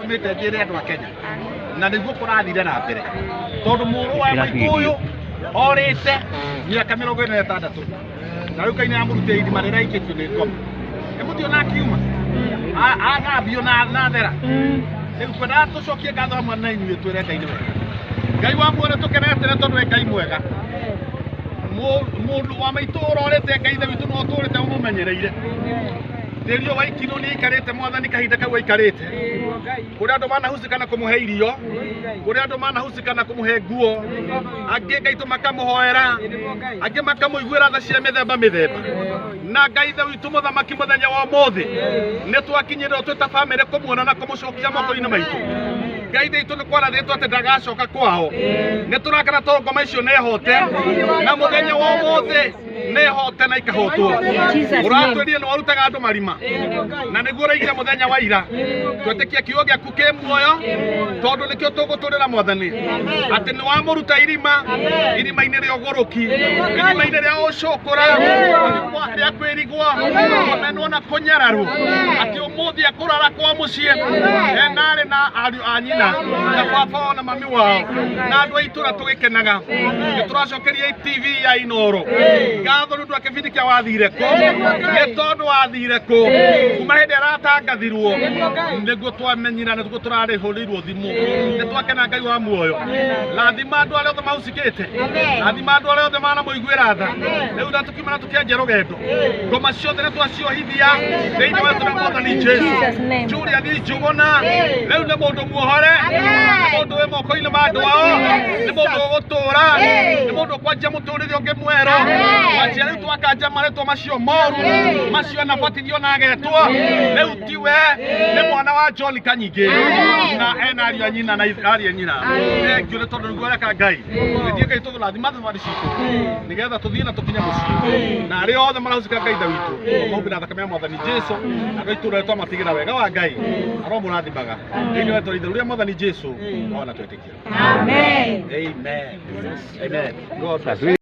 Andũmĩte njĩre andũ a Kenya na nĩguo kũrathire na mbere, tondũ mũrũ wa Ĩkĩra maitũ video. ũyũ orĩte mĩaka 46 na rĩu Ngai nĩamũrutĩire irima rĩrĩa aikĩtio nĩ ngoma. Nĩ mũtiona akiuma athambio na thera. Rĩu twendaga tũcokie ngatho hamwe na inyuĩ, twĩre Ngai nĩ wega. Ngai wa muoyo, tũkenete nĩ tondũ we Ngai mwega. Mũndũ wa maitũ ũrorĩte, Ngai ithe witũ no ũtũrĩte ũmũmenyereire. Tĩri ũyũ waikirwo nĩ aikarĩte, Mwathani, kahinda kau aikarĩte kũrĩa andũ manahucika na kũmũhe irio, kũrĩa andũ manahucika na kũmũhe nguo, angĩ Ngai tũ makamũhoera, angĩ makamũiguĩra tha cia mĩthemba mĩthemba. Na Ngai ithe witũ mũthamaki, mũthenya wa ũmũthĩ nĩ twakinyĩrĩrwo twĩ ta bamĩrĩ kũmuona na kũmũcokia moko-inĩ maitũ. Ngai ithe witũ, nĩ kwarathĩtwo atĩ ndagacoka kwao. Nĩ tũrakena tondũ ngoma icio nĩ hote, na mũthenya wa ũmũthĩ nĩ hote na ikahotwo. Ũratwĩrire nĩ warutaga andũ marima na nĩguo ũraigire mũthenya wa ira. Twetĩkia kiugo gĩaku kĩ muoyo, tondũ nĩkĩo tũgũtũrĩra, Mwathani, atĩ nĩ wamũruta irima, irima-inĩ rĩa ũgũrũki, irima-inĩ rĩa ũcũkũra, irima rĩa kwĩrigwo, kũmenwo na kũnyararwo, atĩ ũmũthĩ akũrara kwa mũciĩ ena arĩ na ariũ a nyina na baba wao na mami wao na andũ a itũra tũgĩkenaga. Nĩ tũracokeria TV ya Inoro ngatho nĩ ũndũ wa kĩbindi kĩa Wathire Kũ, nĩ tondũ Wathire Kũ kuma hĩndĩ ĩratangathirwo nĩguo twamenyira, nĩguo tũrarĩhũrĩirwo thimũ. Nĩ twakena. Ngai wa muoyo, rathima andũ arĩa othe mahucikĩte, rathima andũ arĩa othe manamũiguĩra tha. Rĩu na tũkiuma na tũkĩanjia rũgendo, ngoma ciothe nĩ twaciohithia thĩinĩ wa rĩtwa rĩa Mwathani Jesu. Jesus' name. Julian Njuguna rĩu nĩ mũndũ muohore, nĩ mũndũ wĩ moko-inĩ ma andũ ao, nĩ mũndũ ũgũtũra, nĩ mũndũ ũkwanjia mũtũrĩre ũngĩ mwerũ. Kwanjia rĩu twakanja marĩtwa macio moru macio anabatithio na agetwo, rĩu tiwe, nĩ mwana wa John Kanyingĩ na ena ariũ a nyina na ariũ a nyina. Thengiũ nĩ tondũ nĩguo areka. Ngai gĩthiĩ, Ngai tũrathima thabarĩ citũ nĩgetha tũthiĩ na tũkinye mũciĩ, na arĩa othe marahusika, Ngai ithe witũ, mahumbĩ na thakame ya Mwathani Jesu. Andũ a itũũra twamatigĩra wega wa Ngai, aromũrathimaga thĩinĩ wa rĩtwa itheru rĩa Mwathani Jesu, ona twetĩkia. Amen. Amen, amen. God bless.